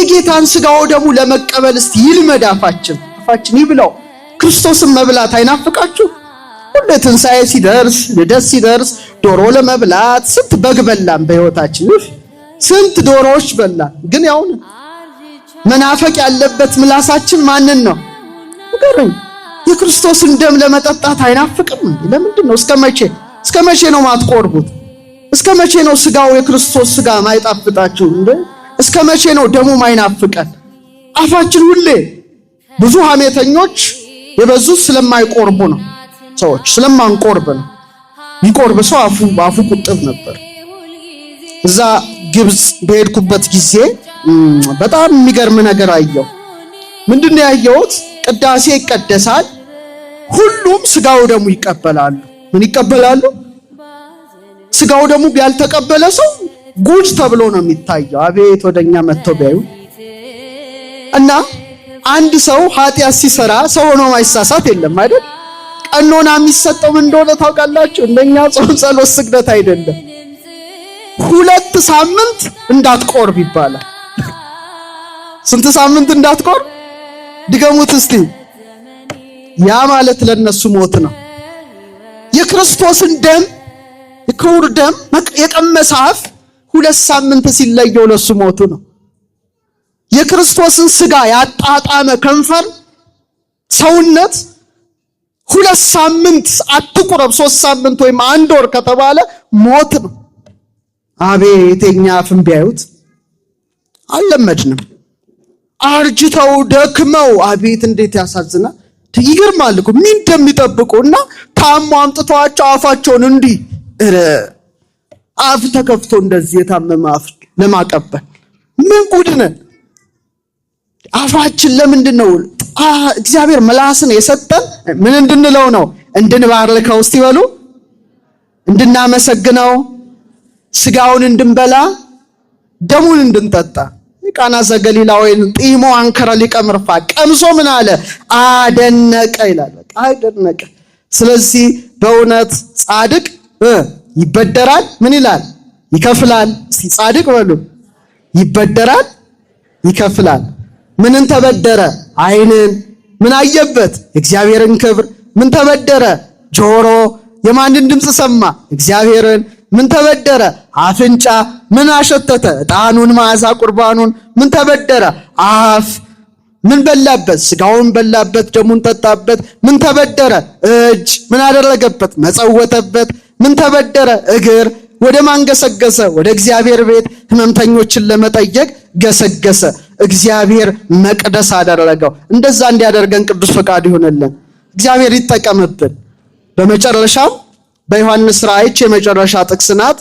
የጌታን ስጋ ወደሙ ለመቀበል እስቲ ይልመድ አፋችን፣ አፋችን ይብላው። ክርስቶስን መብላት አይናፍቃችሁ? ሁሌ ትንሣኤ ሲደርስ፣ ልደት ሲደርስ ዶሮ ለመብላት ስንት በግ በላን በሕይወታችን፣ ስንት ዶሮዎች በላን። ግን ያው መናፈቅ ያለበት ምላሳችን ማንን ነው? ንገሩኝ። የክርስቶስን ደም ለመጠጣት አይናፍቅም እንዴ? ለምንድን ነው? እስከ መቼ እስከ መቼ ነው ማትቆርቡት? እስከ መቼ ነው ስጋው የክርስቶስ ስጋ ማይጣፍጣችሁ እንዴ? እስከ መቼ ነው ደሙ ማይናፍቀን? አፋችን ሁሌ ብዙ ሐሜተኞች የበዙት ስለማይቆርቡ ነው። ሰዎች ስለማንቆርብ ነው። ይቆርብ ሰው አፉ በአፉ ቁጥብ ነበር። እዛ ግብፅ በሄድኩበት ጊዜ በጣም የሚገርም ነገር አየሁ። ምንድን ነው ያየሁት? ቅዳሴ ይቀደሳል። ሁሉም ስጋው ደሙ ይቀበላሉ። ምን ይቀበላሉ? ስጋው ደሙ ያልተቀበለ ሰው ጉድ ተብሎ ነው የሚታየው። አቤት ወደኛ መጥተው ቢያዩ እና አንድ ሰው ኃጢአት ሲሰራ ሰው ሆኖ ማይሳሳት የለም አይደል? ቀኖና የሚሰጠው ምን እንደሆነ ታውቃላችሁ? እንደኛ ጾም፣ ጸሎት፣ ስግደት አይደለም። 2 ሳምንት እንዳትቆርብ ይባላል። ስንት ሳምንት እንዳትቆርብ? ድገሙት እስቲ። ያ ማለት ለነሱ ሞት ነው። የክርስቶስን ደም፣ የክቡር ደም የቀመሰ አፍ 2 ሳምንት ሲለየው ለሱ ሞቱ ነው። የክርስቶስን ስጋ ያጣጣመ ከንፈር፣ ሰውነት 2 ሳምንት አትቁረብ፣ 3 ሳምንት ወይም አንድ ወር ከተባለ ሞት ነው። አቤት የኛ አፍን ቢያዩት፣ አልለመድንም። አርጅተው ደክመው አቤት እንዴት ያሳዝናል። ይገርማል እኮ ምን እንደሚጠብቁ እና ታሞ አምጥተዋቸው አፋቸውን እንዲህ አፍ ተከፍቶ እንደዚህ የታመመ አፍ ለማቀበል ምን ጉድ ነን። አፋችን ለምንድን ነው እግዚአብሔር ምላስን የሰጠን? ምን እንድንለው ነው? እንድንባርከው፣ እስቲ በሉ፣ እንድናመሰግነው፣ ስጋውን እንድንበላ፣ ደሙን እንድንጠጣ። ቃና ዘገሊላ ወይን ጢሞ አንከረ ሊቀ ምርፋ፣ ቀምሶ ምን አለ? አደነቀ ይላል። በቃ አደነቀ። ስለዚህ በእውነት ጻድቅ ይበደራል፣ ምን ይላል? ይከፍላል። እስቲ ጻድቅ በሉ። ይበደራል፣ ይከፍላል። ምንን ተበደረ? ዓይንን። ምን አየበት? የእግዚአብሔርን ክብር። ምን ተበደረ? ጆሮ። የማንን ድምፅ ሰማ? እግዚአብሔርን። ምን ተበደረ? አፍንጫ። ምን አሸተተ? ዕጣኑን፣ መዓዛ ቁርባኑን። ምን ተበደረ? አፍ። ምን በላበት? ስጋውን በላበት፣ ደሙን ጠጣበት። ምን ተበደረ? እጅ። ምን አደረገበት? መጸወተበት። ምን ተበደረ? እግር። ወደ ማን ገሰገሰ? ወደ እግዚአብሔር ቤት ህመምተኞችን ለመጠየቅ ገሰገሰ። እግዚአብሔር መቅደስ አደረገው። እንደዛ እንዲያደርገን ቅዱስ ፈቃዱ ይሆንልን። እግዚአብሔር ይጠቀምብን። በመጨረሻም በዮሐንስ ራእይ የመጨረሻ ጥቅስ ናት።